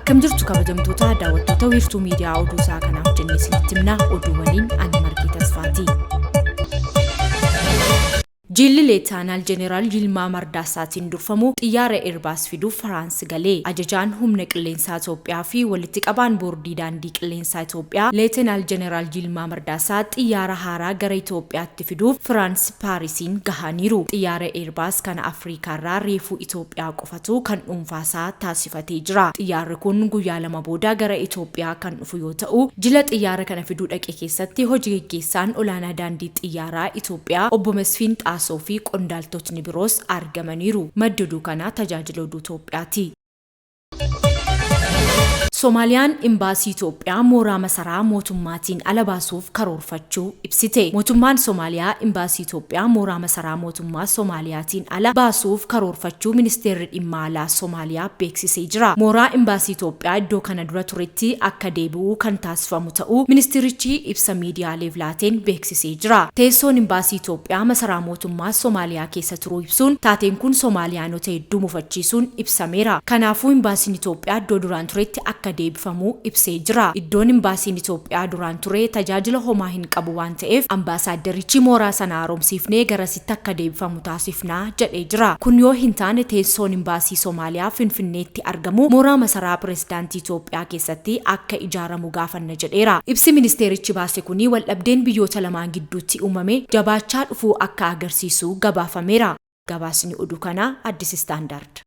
Akkam jirtu kabajamtoota daawwattoota Wiirtuu Miidiyaa, oduu isaa kanaaf jennee isinitti himna. Oduu waliin ani Margee Tasfaati. Jilli Leetaanaal Jeneraal Yilmaa Mardaasaatiin durfamu xiyyaara Eerbaas fiduuf Faraans gale. Ajajaan Humna Qilleensaa Itoophiyaa fi Walitti Qabaan Boordii Daandii Qilleensaa Itoophiyaa Leetenaal Jeneraal Yilmaa Mardaasaa xiyyaara haaraa gara Itoophiyaatti fiduuf Firaans Paarisiin gahaniiru. Xiyyaara Eerbaas kana Afriikaarraa reefuu Itoophiyaa qofatu kan dhuunfaasaa taasifatee jira. Xiyyaarri kun guyyaa 2 booda gara Itoophiyaa kan dhufu yoo ta'u, jila xiyyaara kana fiduu dhaqe keessatti hoji geggeessaan olaanaa Daandii Xiyyaaraa Itoophiyaa Obbo Mesfiin Xaasoo fi qondaaltotni biroos argamaniiru. Maddi oduu kanaa Tajaajila Oduu Itoophiyaati. Somaaliyaan Imbaasii Itoophiyaa mooraa masaraa mootummaatiin ala baasuuf karoorfachuu ibsite. Mootummaan Somaaliyaa Imbaasii Itoophiyaa mooraa masaraa mootummaa Somaaliyaatiin ala baasuuf karoorfachuu Ministeerri Dhimma Alaa Somaaliyaa beeksisee jira. Mooraa Imbaasii Itoophiyaa iddoo kana dura turetti akka deebi'u kan taasifamu ta'uu ministeerichi ibsa miidiyaaleef laateen beeksisee jira. Teessoon Imbaasii Itoophiyaa masaraa mootummaa Somaaliyaa keessa turuu ibsuun taateen kun Somaaliyaanota hedduu mufachiisuun ibsameera. Kanaafuu Imbaasiin Itoophiyaa iddoo duraan turetti akka deebifamu ibsee jira. Iddoon Imbaasiin Itoophiyaa duraan ture tajaajila homaa hin qabu waan ta'eef Ambaasaaddarichi mooraa sana haaromsiifnee garasitti akka deebifamu taasifna jedhee jira. Kun yoo hin taane teessoon Imbaasii Somaaliyaa Finfinneetti argamu mooraa masaraa Pireezidaantii Itoophiyaa keessatti akka ijaaramu gaafanna jedheera. Ibsi ministeerichi baase kuni waldhabdeen biyyoota lamaan gidduutti uumame jabaachaa dhufuu akka agarsiisu gabaafameera. Gabaasni oduu kanaa Addis Standard.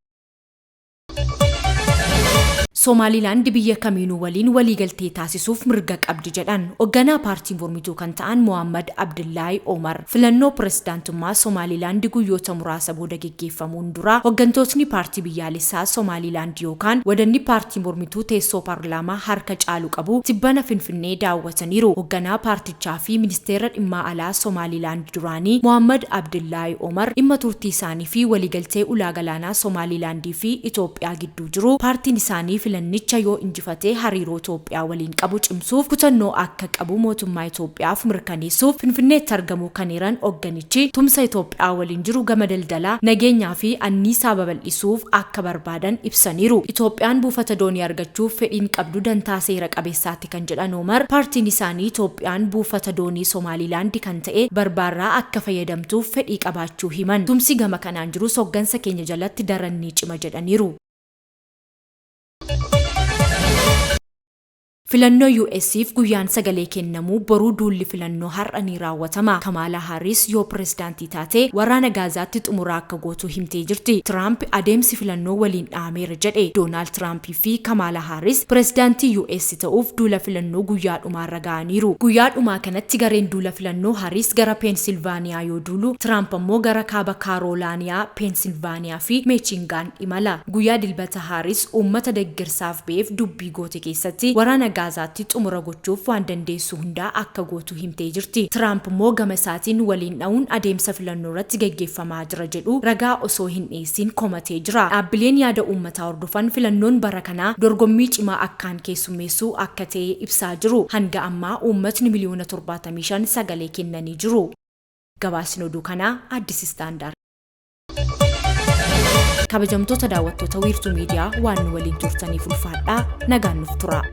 Somaalilaand biyya kamiinuu waliin waliigaltee taasisuuf mirga qabdi jedhan hogganaa paartii mormituu kan ta'an Mohaammad Abdullaahi Omar. Filannoo pirezidaantummaa Somaalilaand guyyoota muraasa booda geggeeffamuun dura hoggantootni paartii biyyaalessaa Somaalilaand yookaan wadanni paartii mormituu teessoo parlaamaa harka caalu qabu tibbana Finfinnee daawwataniiru. Hogganaa paartichaa fi ministeera dhimmaa alaa Somaalilaand duraanii Mohaammad Abdullaahi Omar dhimma turtii isaanii fi waliigaltee ulaa galaanaa Somaalilaandii fi Itoophiyaa gidduu jiru, paartiin isaanii filannicha yoo injifate hariiroo Itoophiyaa waliin qabu cimsuuf kutannoo akka qabu mootummaa Itoophiyaaf mirkaneessuuf Finfinneetti argamuu kan eeran hogganichi, tumsa Itoophiyaa waliin jiru gama daldalaa, nageenyaa fi anniisaa babal'isuuf akka barbaadan ibsaniiru. Itoophiyaan buufata doonii argachuuf fedhiin qabdu dantaa seera qabeessaati kan jedhan Omar, paartiin isaanii Itoophiyaan buufata doonii Somaalilaandi kan ta'e Barbaarraa akka fayyadamtuuf fedhii qabaachuu himan. Tumsi gama kanaan jirus hoggansa keenya jalatti daran ni cima jedhaniiru. Filannoo US'f guyyaan sagalee kennamuu boruu duulli filannoo har'a ni raawwatama. Kamaalaa Haariis yoo pirezidaantii taate waraana Gaazaatti xumura akka gootu himtee jirti. Tiraamp adeemsi filannoo waliin dhahameera jedhe. Doonaald Tiraamp fi Kamaalaa Haariis pirezidaantii US ta'uuf duula filannoo guyyaa dhumaarra ga'aniiru. Guyyaa dhumaa kanatti gareen duula filannoo Hariis gara Peensilvaaniyaa yoo duulu, Tiraamp ammoo gara Kaaba Kaaroolaaniyaa, Peensilvaaniyaa fi Meechingaan imala. Guyyaa Dilbata Haaris uummata deggersaaf ba'eef dubbii goote keessatti waraana Gaazaatti xumura gochuuf waan dandeessu hundaa akka gootu himtee jirti. Tiraamp immoo gama isaatiin waliin dha'uun adeemsa filannoorratti gaggeeffamaa jira jedhu ragaa osoo hin dhiyeessiin komatee jira. Dhaabbileen yaada uummataa hordofan filannoon bara kanaa dorgommii cimaa akkaan keessummeessuu akka ta'e ibsaa jiru. Hanga ammaa uummatni miliyoona 75 sagalee kennanii jiru. Gabaasni oduu kanaa Addis Standard. Kabajamtoota daawwattoota Wiirtuu Miidiyaa waan nu waliin turtaniif ulfaadhaa, nagaan nuf turaa.